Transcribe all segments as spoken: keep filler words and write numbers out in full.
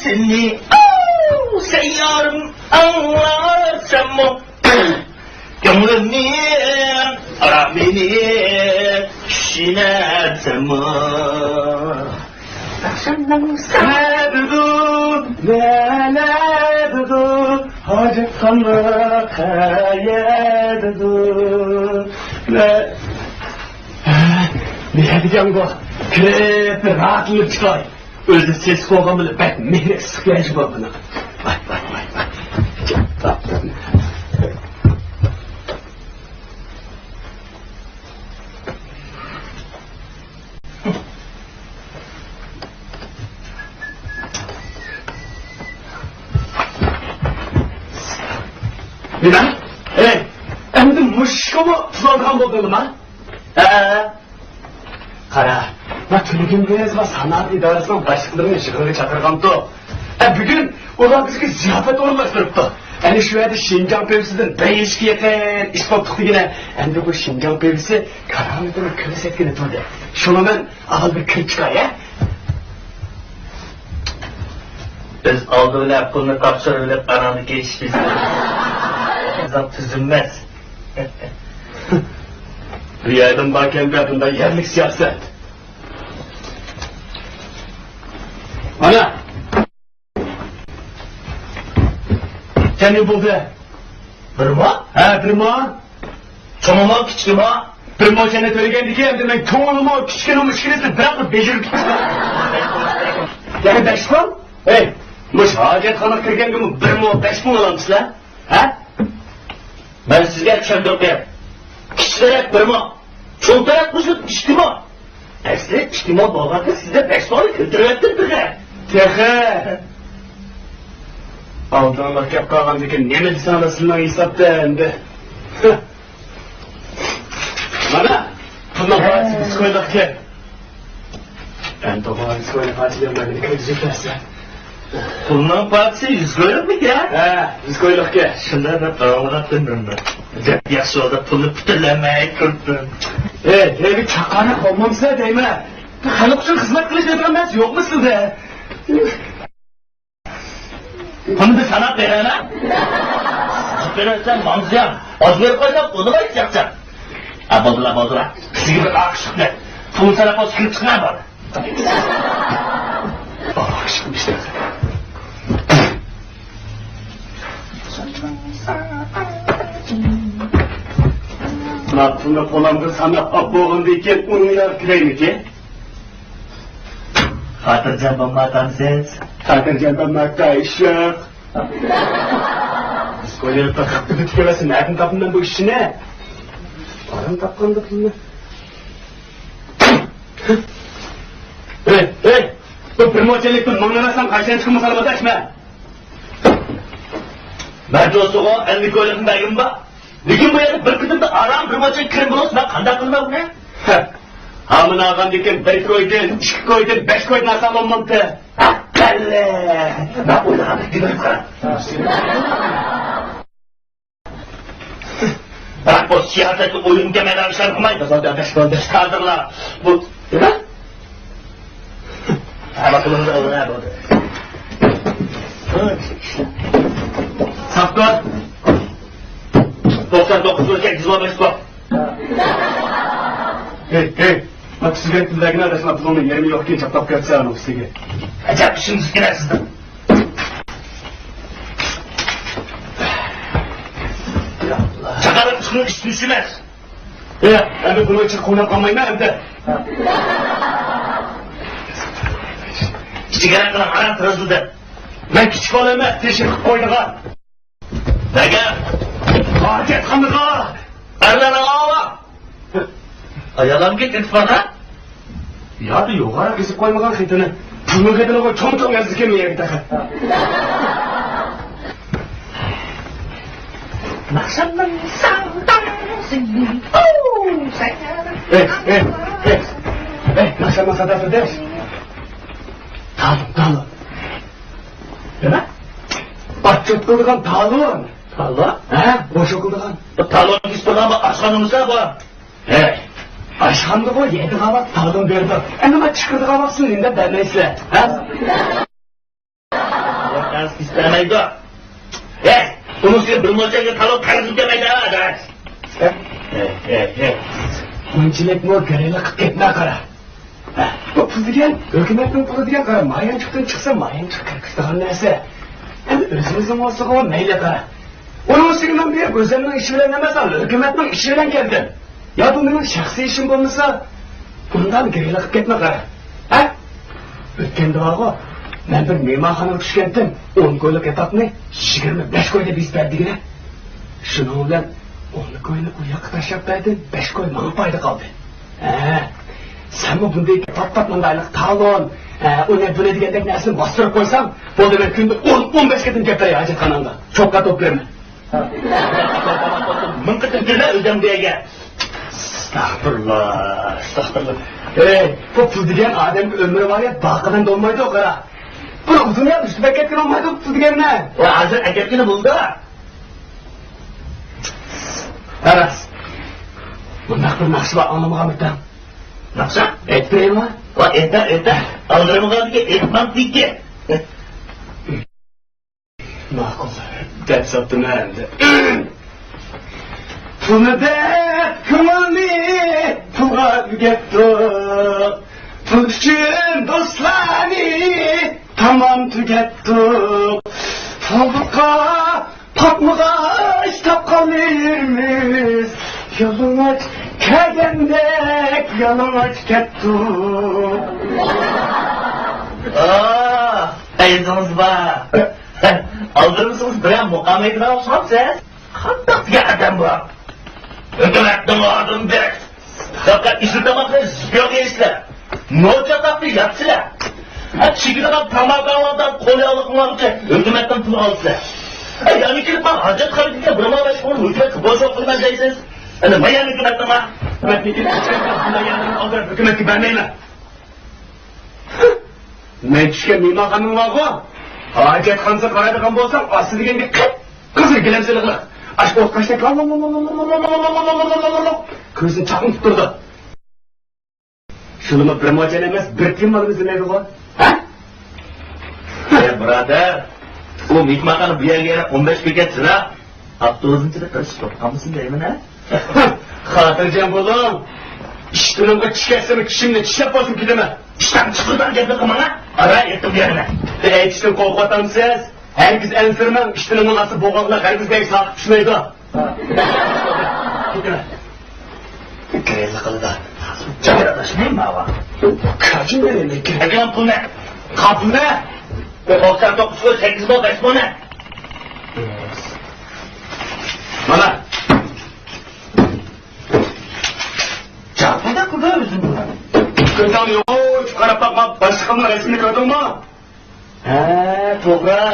سېنى، ئاۋۇ، سەييارىم ئاڭلاساممۇ، كۆڭلۈمنى، ئارامىنى چۈشىنەتسەممۇ. ئاخشامنىڭ سەھەردىدۇ، نەلەردىدۇ، ھاجەتخانا قەيەردىدۇ؟ نە-، نېمە دېگەن بۇ؟ كىرىپ، بىر راھەتلىنىپ چىقاي. ئۆزى سېسىق بولغان بىلەن بەك مېھرى ئىسسىق ياجى بار بۇنىڭ. ۋاي، ۋاي، ۋاي، ۋاي. نېمە؟ ھەي، ئەمدى مۇشۇ ئىشقىمۇ پۇل ئالىدىغان بولدۇڭلىما؟ ھە. قارا، ما تۈنۈگۈن بىز ما سانائەت ئىدارىسىنىڭ باشلىقلىرىنى يىغىنغا چاقىرغانتۇق. ھە، بۈگۈن ئۇلار بىزگە زىياپەت ئورۇنلاشتۇرۇپتۇ. ئەنە شۇ يەردە شىنجاڭ پىۋىسىدىن بىر يۈزگە يېقىن ئىش بوپتۇق دېگىنە. ئەمدى بۇ شىنجاڭ پىۋىسى كارامىتىنى كۆرسەتكىلى تۇردى. شۇڭا مەن ئاۋۋال بىر كىرىپ چىقاي، ھە؟ بىز ئالدى بىلەن پۇلنى تاپشۇرۇۋېلىپ، ئاناڭدىن كېيىن ئىش بىزنىڭ. بىزنىڭ تۈزۈلمەس. بۇ يەردىن باركەن بۇنداق يەرلىك سىياسەت. مانا. قانچە بولدى؟ بىر مو؟ ھە، بىر مو. چوڭىمۇ، كىچىكىمۇ؟ بىر مو چەنە تۆلىگەندىكىن ئەمدى مەن چوڭىنىمۇ، كىچىكىنىمۇ، ئىككىلىسىنى بىراقلا بېجىرىپ كېتىمەن. يەنە بەش مو؟ ھەي، مۇشۇ ھاجەتخانىغا كىرگەندىمۇ بىر مو، بەش مو ئالامسىلەر؟ ھە؟ مەن سىزگە چۈشەندۈرۈپ بېرەي. كىچىك تەرەپ بىر مو، چوڭ تەرەپ بولسا ئىككى مو. ئەسلى ئىككى مو بولغاندا سىزدە بەش مونى كۆتۈرۈۋەتتىم تېخى. تېخى. ئالدىڭلار كەپ قالغاندىكىن نېمە دېسەڭلار سىلەرنىڭ ھېسابتا ئەمدى. مانا، پۇلنىڭ بارچىسى بىز كويلۇقكەن. ئەمدى بۇ بىز كويلۇق پارچىلىرىنى مەندىن كىرگۈزۈپ بەرسە. پۇلنىڭ پارچىسى يۈز كويلۇقمىكەن؟ ھە، يۈز كويلۇقكەن. شۇنداق دەپ قاراۋاتتىم مەن. دەپ ياخشى بولدى، پۇلنى پۈتۈنلەي كۆردۈم. ئەي، ھېلىگە چاققانراق بولمامسىلەر دەيمەن. خەلق ئۈچۈن خىزمەت قىلىش دەيدىغان نەرسە يوقمۇ سىلىدە؟ بۇنى بىر ساناپ بېرەيلى. ساناپ بېرەلىسەم ماڭزىيام. ئاز بېرىپ قويسام ئۇنىمايدۇ چاقچاق. ھە، بولدىلا، بولدىلا. سىزگە بىر ئاق ئىشق بىلەن. پۇل ساناپ بولسا كىرىپ چىقىڭ بار. ئاق ئىشق بىلەن. مانا پۇلنى قولۇمغا ساناپ ئاپ بولغاندىن كېيىن ئۇنى يار كىرەيمىكىن؟ خاتىرجەم بولماقتامسىز؟ خاتىرجەم بولماقتا ئىش يوق. بىز كويلۇقتا خىپتىپىتى كۆرەسىز، نەدىن تاپىمەن بۇ ئىشنى؟ ئادەم تاپقاندا پۇلنى. ھەي، ھەي، بۇ بىر مو چەنلىكتىن مىڭنى بەرسەم قايسىنى چىقىمۇ سالىمەن دەشمە. مەن دوستىغا ئەللىك كويلۇقنى بەرگىنىم بار. لېكىن بۇ يەردە بىر قېتىمدا ئاران بىر مو چەنلىك كىرىم بولسا مەن قانداق قىلىمەن بۇنى؟ ھە. ھامىنى ئالغاندىكىن بىر كويدىن، ئىككى كويدىن، بەش كويدىن ئاسان بولمامتى. ئەقەللى. مەن ئويلىغاندەك دېمەيمەن. بىراق بۇ سىياسەتكە ئويۇن كەلمەيدىغان ئىشلارنى قىلمايدۇ. بەش كوي، بەش كوي. ھازىرلا بۇ نېمە؟ ساقتۇر. توقسان توققۇز بىر سەككىز بىر بەش بىر. ھەي، ھەي، مانا سىزگە ئېيتىپ بەرگىنە، رەسمىي پۇلۇڭنىڭ يېرىمى يوقكەن، چاپلاپ كەتسە ئانىڭ ئۈستىگە. ئەجەب ئىشىڭىز ئىكەن سىزنىڭ. چاقىرىق ئىشنىڭ ئىشى ئەمەس. ھە، ئەمدى بۇنىڭ ئىچىگە قونۇپ قالمايمەن ئەمدى. كىچىكرەك قىلىڭ، ئاران تىرىلسۇن دەپ. مەن كىچىك بالا ئەمەس، تېشى قىلىپ قويىدىغان. نەگە؟ ھاجەتخانىغا. ئەرلەرنىڭ ئاۋا. ئاياللارمۇ كېتىپ بارغان. يادا يوغان ئېزىپ قويمىغان خېتىنى. پۇلنىڭ خېتىنىغۇ چوڭ-چوڭ يازدىكەن يەرگە تېخى. ئەي، ئەي، ئەي، ئەي، ماشاللا ساداسىدەش. تالون، تالون. نېمە؟ ئاتچوت قىلىدىغان تالون. تالون؟ ھە، بوشۇ قىلىدىغان. بۇ تالون كېسىپ تۇرغان بۇ ئاشخانىمىزدا بۇ. ھەي، ئاشخانىدا بۇ يەيدىغان ۋاقىت تالون بېرىدۇ. ئەمما چىقىرىدىغان ۋاقىت سىز نېمە دەپ بەرمەيسىلەر؟ ھە؟ ئىستەمەيدۇ. ھەي، ئۇنىڭ ئۈستىگە بىر موچەنگە تالون قەرز ئۆتەمەيدۇ، ئاداش. ھە؟ ھەي، ھەي، ھەي. بۇنچىلىكمۇ گىرىلىق قىلىپ كەتمە، قارا. بۇ پۇل دېگەن، ھۆكۈمەتنىڭ پۇلى دېگەن، قارا، مايانچۇقتىن چىقسا، مايانچۇق كىرگۈزىدىغان نەرسە. ئەمدى ئۆزىمىزنىڭ بولسىغۇ مەيلى، قارا. ئۇنىڭ ئۈستىگە مەن بېرىپ ئۆزۈمنىڭ ئىشى بىلەن ئەمەس، ھۆكۈمەتنىڭ ئىشى بىلەن كەلدىم. يا بۇ مېنىڭ شەخسىي ئىشىم بولمىسا، بۇنداق گىرىلىق قىلىپ كەتمە، قارا. ھە؟ ئۆتكەندە بارغۇ، مەن بىر مېھمانخانىغا چۈشكەنتىم، ئون كويلۇق ياتاقنى يىگىرمە بەش كوي دەپ يېزىپ بەر دېگىنە. شۇنىڭ بىلەن ئون كوينى ئۇ ياققا تاشلاپ بەردىم، بەش كوي ماڭا پايدا قالدى. ھە، سەنمۇ بۇندىن كېيىن پات-پات مۇنداقلىق تالون، ھە، ئۇنى بۇنى دېگەندەك نەرسىنى باستۇرۇپ قويساڭ، بولدى، مەن كۈندە ئون، ئون بەش قېتىم كەپ بېرەي ھاجەتخاناڭغا. چوققا توپ بېرىمەن. مىڭ قېتىم تىللا ئۆزۈم دېگەن. ئەستەغپۇرۇللا، ئەستەغپۇرۇللا. ئەي، بۇ پۇل دېگەن ئادەمگە ئۆمرى بايا باقىدىن بولمايدۇ، قارا. بىر ئۇزۇن يەپ ئۈستىگە كەتكىلى بولمايدۇ پۇل دېگەننى. ۋە ھازىر ئەكەتكىلى بولىدۇ. راست. بۇنداق بىر ناخشا بار، ئاڭلىمىغانمىتىڭ؟ ناخشا؟ ئېيتىپ بېرەيمۇ؟ ۋە ئېيتە، ئېيتە. ئاغرىمىغاندىكى ئېيتمامدىكى. ماقۇل، دەپ ساپتىمەن. پۇلنى دەپ كۆڭۈلنى پۇلغا ئۆگەتتۇق. پۇل ئۈچۈن دوستلارنى تامام تۈگەتتۇق. ساندۇققا پاتمىغاچ تاپقانلىرىمىز، يالىڭاچ كەلگەندەك يالىڭاچ كەتتۇق. ئاھ، ئەيىبىڭىز بار. ئالدىرىمىسىڭىز بىرەر مۇقام ئېيتىدىغان ئوخشامسىز؟ قانداق دېگەن ئادەم بۇ؟ ھۆكۈمەتنىڭ ئالدىدا پەقەت ئېسىل تاماقنى يەيسىلەر. نوچا تاپنى يەپسىلەر. ھە، چىگىدىغان تاماكاڭلاردىن قول ئالغىڭلارغىچە ھۆكۈمەتتىن پۇل ئالىسىلەر. ھە، يەنە كېلىپ مانا ھاجەتخانىدىكى بىر مانا بەش قۇرۇن ھۆكۈمەتكە بوش قىلىمەن دەيسىز. ئەنە مايان ھۆكۈمەتنىڭ ھۆكۈمەتكە بەرمەيمەن. مەن چۈشكەن مېھمانخانىنىڭ بارغۇ، ھاجەتخانىسىغا قارايدىغان بولساڭ، ئاستى دېگەنگە قىپقىزىل گىلەم سېلىقلىق. ئاشۇ ئوتقاشتەك كۆزىنى چاقنىتىپ تۇرىدۇ. شۇنىمۇ بىر موچەن ئەمەس، بىر تىيىن مالىمىز دېمەيدىغۇ؟ ھە؟ ئەي بۇرادەر، ئۇ مېھمانخانا بۇ يەرگە يەنە ئون بەش بېكەت يىراق. ئاپتوبۇسنى چىقىرىپ توختىمىسۇن دەيمەن ھە. خاتىرجەم بولۇڭ. ئىشتىنىمغا چىش كەتسىمۇ چىشىمنى چىشلەپ بولسۇن كېتىمەن. ئىشتان چىقىرىدىغان گەپنى قىلماڭ ھە. ئارا ئېتىپ بېرىمەن. ئەيتىشتىن قورقۇۋاتامسىز؟ ھەرگىز ئەنسىرىمەڭ، ئىشتىنىمنىڭ ئاستى بوغۇقلۇق ھەرگىز بەك ساقىت چۈشمەيدۇ. كېتىمەن. كىرەيلى قىلىدا. جاۋاب ئاداش، نېمە بار؟ كاجىم بېرەيلى. ئەكەل پۇلنى. قاپلىنى. ئوخشار توققۇز قوي، سەككىز بول، بەش بولنى. مانا. جاپادا قىلدى ئۆزۈم. كۆزۈڭنى يوق، قاراپ باقما، باشلىقىمنىڭ رەسىمىنى كۆردۈڭمۇ؟ ھە، توغرا.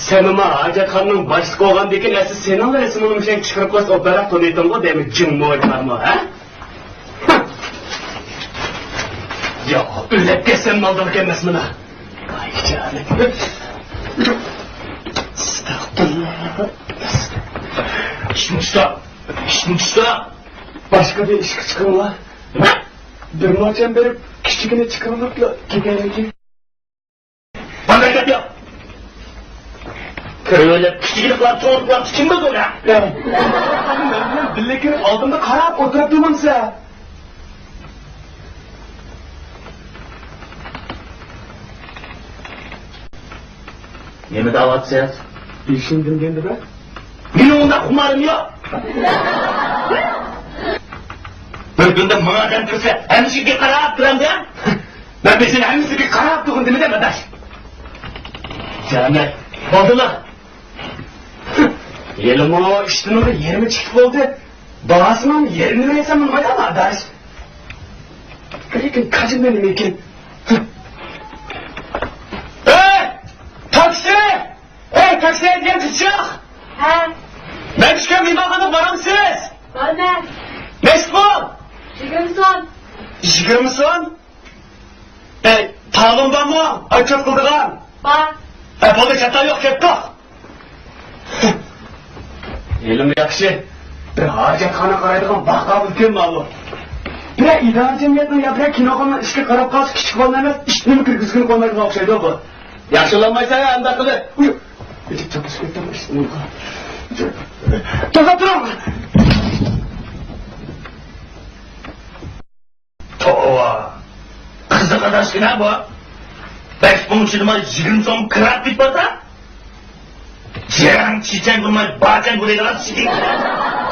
سەنمۇ ھاجەتخانىنىڭ باشلىقى بولغاندىكىن، ئەسلى سېنىڭلا رەسىمىڭنى مۇشۇ يەرگە چىقىرىپ قويسا، ئوبدانراق تونۇيتتۇڭغۇ دەيمەن، جىڭ مويلارمۇ، ھە؟ ياق، ئۆلۈپ كەتسەم مالدىغۇ ئەمەس مانا. ۋاي جانىم. ئەستەغپۇرۇللا. ئىشتىن چىقار. ئىشتىن چىقار. باشقا بىر ئىشقا چىقىڭلار. نېمە؟ بىر موچەن بېرىپ، كىچىكىنى چىقىرىۋېلىپلا كېتەيلى. قانداق گەپ يوق؟ كىرىۋېلىپ، كىچىكلىكلار، چوڭلۇقلار كىم بىلىدۇ يا؟ مەن بىللە كىرىپ ئالدىمدا قاراپ ئولتۇرۇپ تۇرمامسە؟ نېمە دەۋاتسىز؟ بېشىم دىمگەندە بە؟ مېنىڭ ئۇنداق خۇمارىم يوق. بىر كۈندە مىڭ ئادەم كىرسە، ھەممىسىگە قاراپ تۇرامدۇ؟ مەن بېشىنى ھەممىسىگە قاراپ تۇرغىن دېمىدىم ئاداش. جامەت، بولدىلا. ھېلىمۇ ئىشتىنىمۇ يېرىمى چىقىپ بولدى. باھاسىنىڭ يېرىمىنى بەرسەم بولمايدۇ ئاداش. لېكىن كاجىمدا نېمە ئىكەن؟ ھەي! تاكسى! ھەي، تاكسى ھەيدىگەن قىزچاق! ھە؟ مەن چۈشكەن مېھمانخانىغا بارامسىز؟ بارىمەن. نەچچە پۇل؟ يىگىرمە سوم. يىگىرمە سوم؟ ئەي، تالون بارمۇ؟ ئاچوت قىلىدىغان؟ بار. ئە، بولدى، خاتا يوق، كەتتۇق. ھېلىمۇ ياخشى. بىر ھاجەتخانا قارايدىغان باققا ئۈلكەن ماۋۇ. بىرەر ئىدارە جەمئىيەتنىڭ يا بىرەر كىنوخانىنىڭ ئىشىكى قاراپ قالسا، كىچىك بالىنى ئەمەس، ئىتنىمۇ كىرگۈزگىلى قويمايدىغان ئوخشايدۇ بۇ. ياخشى بولالمايسەن ئانداق قىلىپ. توختاپ تۇرۇڭ. توۋا. قىزىق ئاداشكىنا بۇ. بەش مىڭ ئىچىدىما يىگىرمە سوم كىرا پېتىپ بارسا. جەڭ چىچەڭ قىلماي باچەڭ بولىدىغان سىدىق.